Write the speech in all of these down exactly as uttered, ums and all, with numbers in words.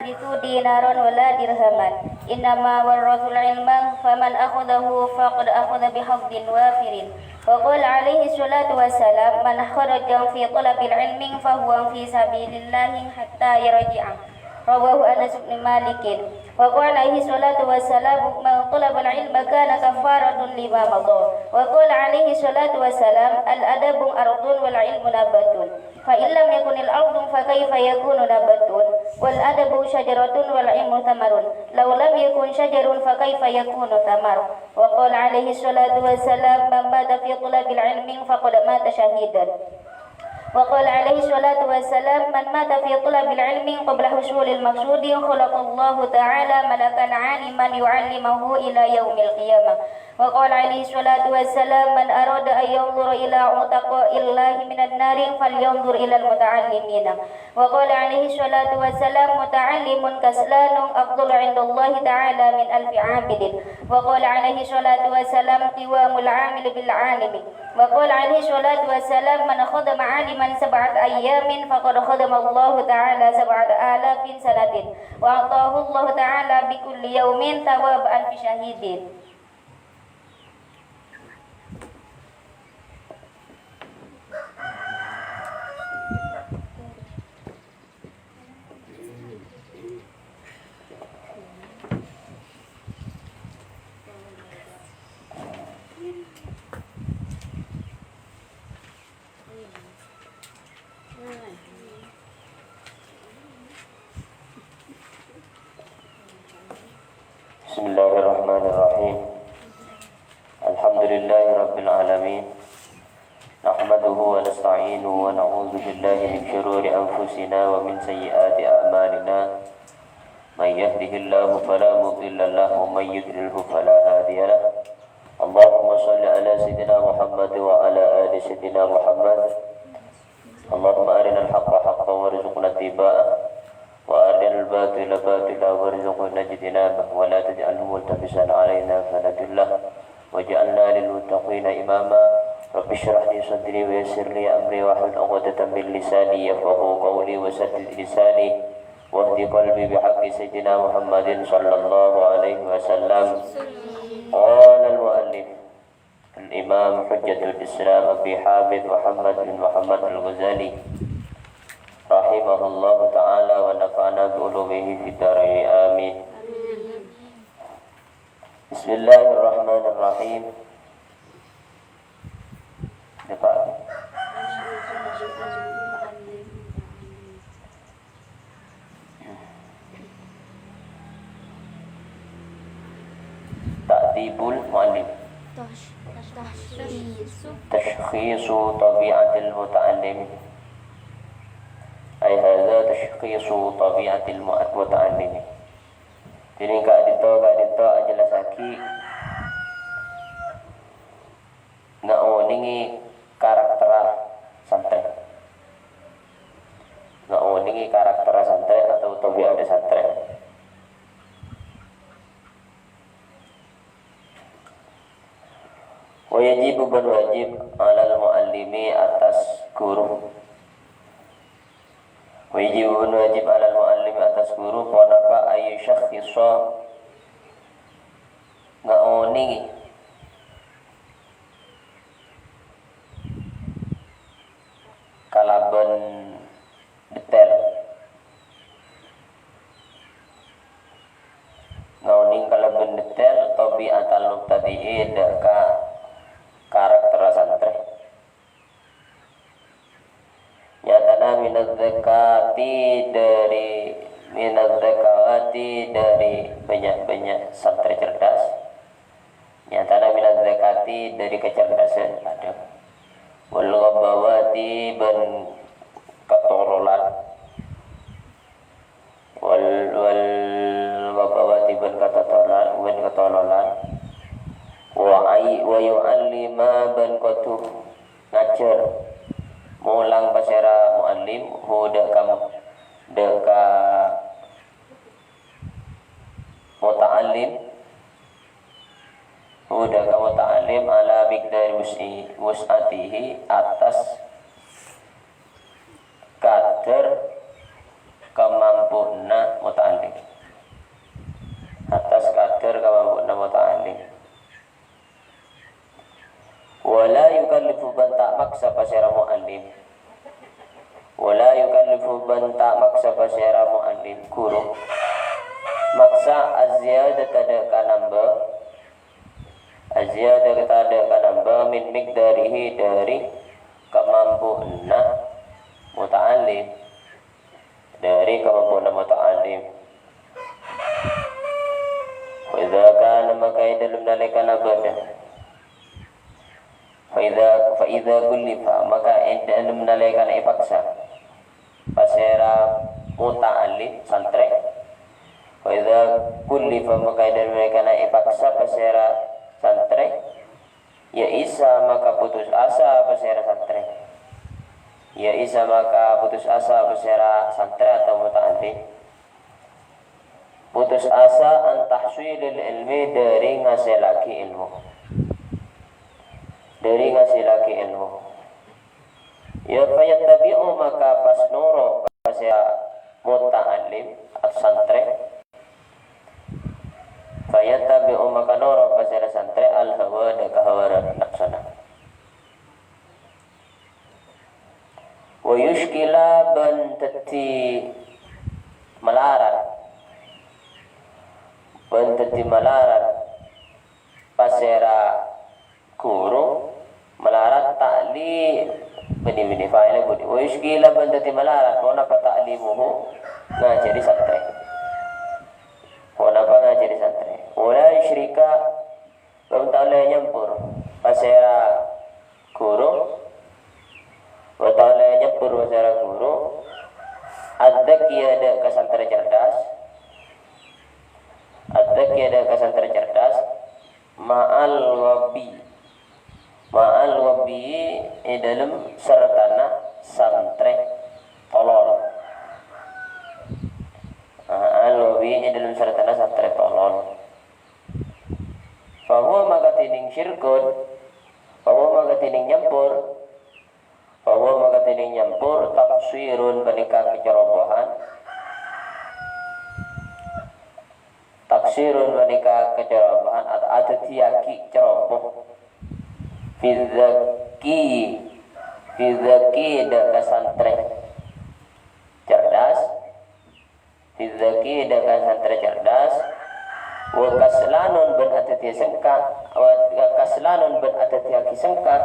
ورثوا دينارا ولا درهما، إنما ورثوا العلم، فمن أخذه فقد أخذ بحظ وافر. وقال عليه الصلاة والسلام: من خرج في طلب العلم فهو في سبيل الله حتى يرجع. رواه أنس بن مالك. وقال عليه الصلاة والسلام: من طلب العلم كان كفارة لما مضى. وقال عليه الصلاة والسلام: الأدب أرض والعلم نبات. فإن لم يكن الأرض فكيف يكون نبات؟ والأدب شجرة والعلم ثمر. لو لم يكن شجر فكيف يكون ثمر؟ وقال عليه الصلاة والسلام: من مات في طلب العلم فقد مات شهيدا. وقال عليه الصلاة والسلام: من مات في طلب العلم قبل حصول المقصود خلق الله تعالى ملكا عالما يعلمه إلى يوم القيامة. وقال عليه الصلاة والسلام: من أراد أن ينظر إلى عتقاء الله من النار فلينظر إلى المتعلمين. وقال عليه الصلاة والسلام: متعلم كسلان أفضل عند الله تعالى من ألف عابد. وقال عليه الصلاة والسلام: قوام العامل بالعالم. وقال عليه الصلاة والسلام: من خدم عالما سبعة أيام فقد خدم الله تعالى سبعة آلاف سنة، وأعطاه الله تعالى بكل يوم ثواب ألف شهيد. بسم الله الرحمن الرحيم. الحمد لله رب العالمين. نحمده ونستعينه ونعوذ بالله من شرور أنفسنا ومن سيئات أعمالنا. من يهده الله فلا مضل له ومن يضلله فلا هادي له. اللهم صل على سيدنا محمد وعلى آل سيدنا محمد. اللهم أرنا الحق حقا وارزقنا اتباعه، وأرنا الباطل باطلا وارزقنا اجتنابه، ولا تجعله ملتبسا علينا فنضل، واجعلنا للمتقين إماما. رب اشرح لي صدري ويسر لي أمري واحلل عقدة من لساني يفقهوا قولي وسدد لساني واهد قلبي بحق سيدنا محمد صلى الله عليه وسلم. قال المؤلف الإمام حجة الإسلام أبي حامد محمد بن محمد الغزالي رحمه الله تعالى ونفعنا بعلومه في الدارين، آمين. بسم الله الرحمن الرحيم. Depan. Ta'dibul mu'allim. Tash-, tashkhisu. Tashkhisu tabi'atil muta'allim. Ay hadza tashkhisu tabi'atil mu'a-, muta'allim. Jadi ka'dinto, ka'dinto ajellassaghi ngaonèngè karakterra santrè. Ngaonèngè karakterra santrè atau tabi'atta santrè. Wa yajibu, bân wajib, 'alal mu'allimi, attas ghuru. Wa yajibu, bân wajib, 'alal mu'allimi, attas ghuru, ponapa, ayyusyakhkhisa, ngaonèngè kalabân detail. Ngaonèng kalabân detail tabi'atal mubtadi'in, dâ' ka karakterra santrè. Nyatana minadz dzakati, dâri, minadz dzakawati, dâri bânnya'-bânnya' santrè cerdas. Nyatana minadz dzakati, dâri kacerdasan, padâ. Wal ghabawati, bân katololan. Wal, wal ghabawati, bân katololan, bân katololan. Wa ay-, wa yu'allima, bân kodhu ngajhâr. Molang pasèra mu'allim, hu, dâ' ka, dâ' ka muta'allim, hu, dâ' ka muta'allim, 'ala miqdari wus'i-, wus'atihi, attas kadâr kamampowanna muta'allim. ghuru, maksa az-ziyadata dâ' ka nambâ, az-ziyadata dâ' ka nambâ min miqdarihi dâri kamampuanna muta'allim, dâri kamampuanna muta'allim. Fa idza kana, maka è dâlem nalèkana bâdâ. Fa idza, fa idza kullifa, maka è dâlem nalèkana èpaksa. Pasèra muta'allim, santrè. Fa idza kullifa, maka è dâlem nalèkana èpaksa pasèra santrè. Ya'isa, maka putus asa pasèra santrè. Ya'isa, maka putus asa pasèra santrè atau muta'allim. Putus asa an tahsilil ilmi, dâri ngasèllaghi èlmo. Dâri ngasèllaghi èlmo. Ya, fayattabi'u, maka pas noro' pasèra muta'allim, at-, santrè. Fayattabi'u, maka noro' pasèra santrè, al-hawa, dâ' ka hawa nafsuna. Wa yusyqila, bân dhâddhi malarat. Bân dhâddhi malarat pasèra ghuru, malarat ta'li-, bânnè, bânnè, fa'ilnya budi. Wa yusyqila, bân dhâddhi malarat, ponapa ta'limuhu, ngajhâri santrè. Ponapa ngajhâri santrè. Wa la yusyrika, bân ta' ollè nyampor pasèra ghuru, bân ta' ollè nyampor pasèra ghuru, adzakiya dâ' ka santrè cerdas, adzakiya dâ' ka santrè cerdas, ma'al ghabi, ma'al ghabi è dâlem sartana santrè tolol. Ma'al ghabi è dâlem sartana santrè tolol. Fa huwa, maka dhinèng syirkun, fa huwa, maka dhinèng nyampor, fa huwa, maka dhinèng nyampor, taqsirun, panèka kacerobohan. Taqsirun, panèka kacerobohan, at-, adhâddhiyaghi ceroboh. Fi dzaki, fi dzaki dâ' ka santrè cerdas. Fi dzaki dâ' ka santrè cerdas, wa kaslanun bân adhâddhiyâ sengka, wa kaslanun bân adhâddhiyâghi sengka,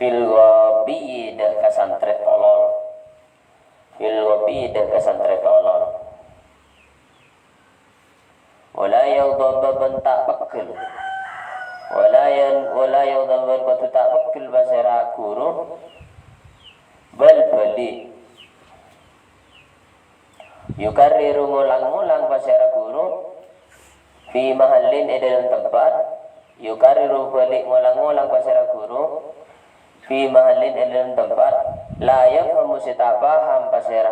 fil ghabi dâ' ka santrè tolol, fil ghabi dâ' ka santrè tolol. Wa la yaghdab bân ta' peggel. Wa la yan-, wa la yaghdab bân kodhu ta' peggel pasèra ghuru. Bal bâli. Yukarriru, ngolang-ngolang pasèra ghuru. Fi mahallin, è dâlem tempat. Yukarriru, bâli ngolang-ngolang pasèra ghuru. Fi mahallin, è dâlem tempat. La yafhamu, sè ta' paham pasèra.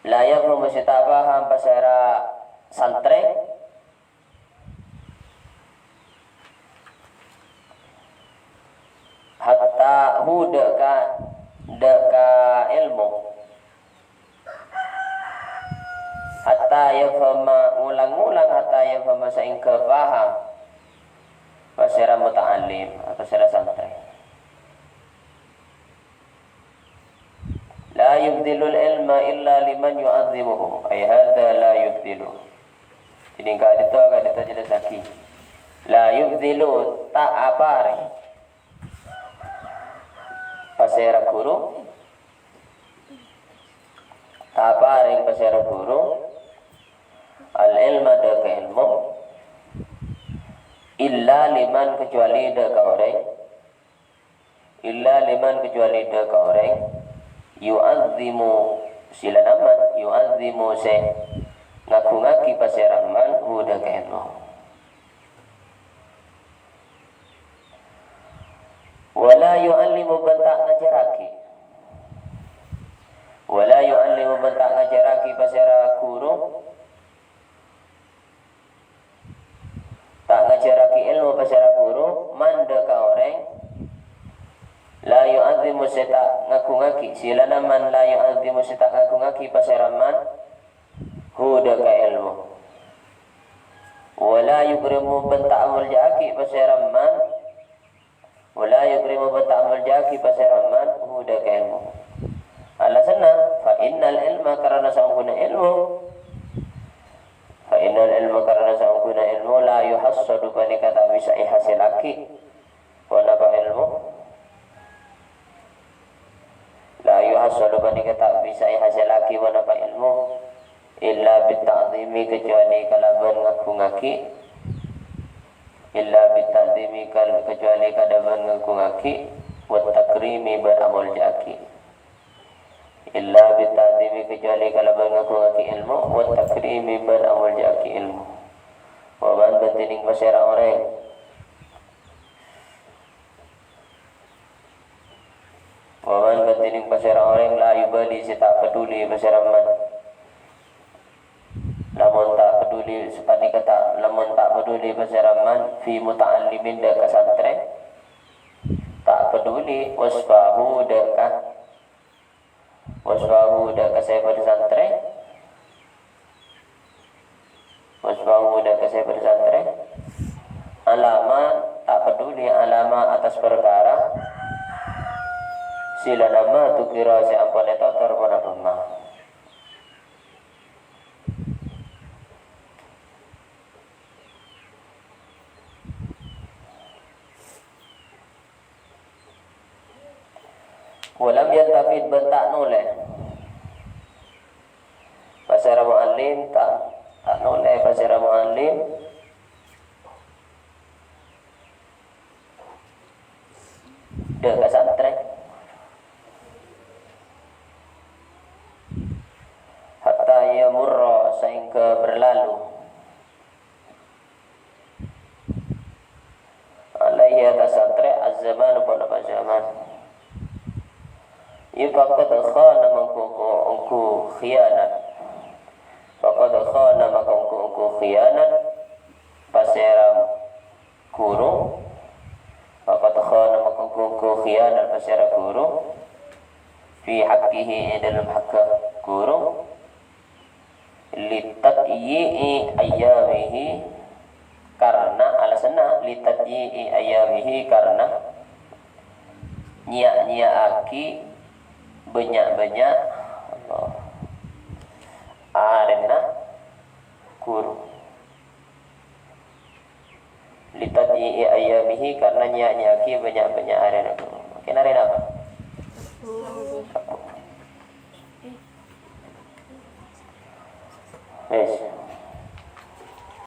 La yafhamu, sè ta' paham pasèra santrè. Hatta hu dâ' ka, dâ' ka èlmo. Hatta yafhama, ngolang-ngolang, hatta yafhama, saèngghâ paham pasèra muta'allim, pasèra santrè. La yubdhilul ilma illa liman yu'azzimuhu. Ay hadza la yubdhilu. Jadi, ka'dinto, ka'dinto jelasaghi. La yubdhilu, ta' aparèng pasèra ghuru. Ta' aparèng pasèra ghuru. Al ilma, dâ' ka èlmo. Illa liman, kecuali dâ' ka orèng. Illa liman, kecuali dâ' ka orèng, yu'azzimu, sè la naman, yu'azzimu, sè ngaghungaghi pasèra man, hu, dâ' ka èlmo. Wa la yu'allimu, bân ta' ngajhârraghi. Wa la yu'allimu, bân ta' ngajhârraghi pasèra ghuru. Ta' ngajhârraghi èlmo pasèra ghuru, man dâ' ka orèng, la yu'azzimu sè ta' ngaghungaghi, silana man la yu'azzimu sè ta' ngaghungaghi pasèra man, hu dâ' ka èlmo. Wa la yukrimu bân ta' amoljâ'aghi pasèra man, wa la yukrimu bân ta' amoljâ'aghi pasèra man, hu dâ' ka Solo panèka ta' bisa èhasèllaghi ponapa èlmo, illa bit ta'zimi, kecuali kalabân ngagungngaghi, illa bit ta'zimi, kal-, kecuali kalabân ngagungngaghi, wat takrimi, bân amolja'aghi. Illa bit ta'zimi, kecuali kalabân ngagungngaghi èlmo, wat takrimi, bân amolja'aghi èlmo. Wa man, bân dhinèng pasèra orèng. Wa man, bân dhinèng pasèra orèng, la yubali, sè ta' paduli pasèra man. Lamon ta' paduli, sapanèka ta', lamon ta' paduli pasèra man, fi muta'allimin, dâ' ka santrè. Ta' paduli wasfahu, dâ' ka, wasfahu, dâ' ka sè padâ santrè. Wasfahu, dâ' ka sè padâ santrè. Alama, ta' paduli, alama, atas parkara. Sè la nama dzukira, sè ampon ètotor ponapa ma. Wa lam yaltafit, bân ta' nolè. Pasèra mu'allim, ta', ta' nolè pasèra mu'allim. Dâ' ka santrè. Hatta yamurra, saèngghâ berlalu. Alaihi, atas santrè, az-zamanu, ponapa zaman. Ya, faqad khana, mangko ongghu khianat. Faqad khana, mangko ongghu khianat. Pasèra ghuru. Faqad khana, mangko ongghu khianat pasèra ghuru. Fi haqqihi, è dâlem hakka ghuru. Litadyi'i ayyamihi, karna alasanna litadyi'i ayyamihi, karna nyia'-nyia'aghi bânnya'-bânnya' arèna ghuru. Litadyi'i ayyamihi, karna nyia'-nyia'aghi bânnya'-bânnya' arèna ghuru. Mungkin arèna apa? Wis.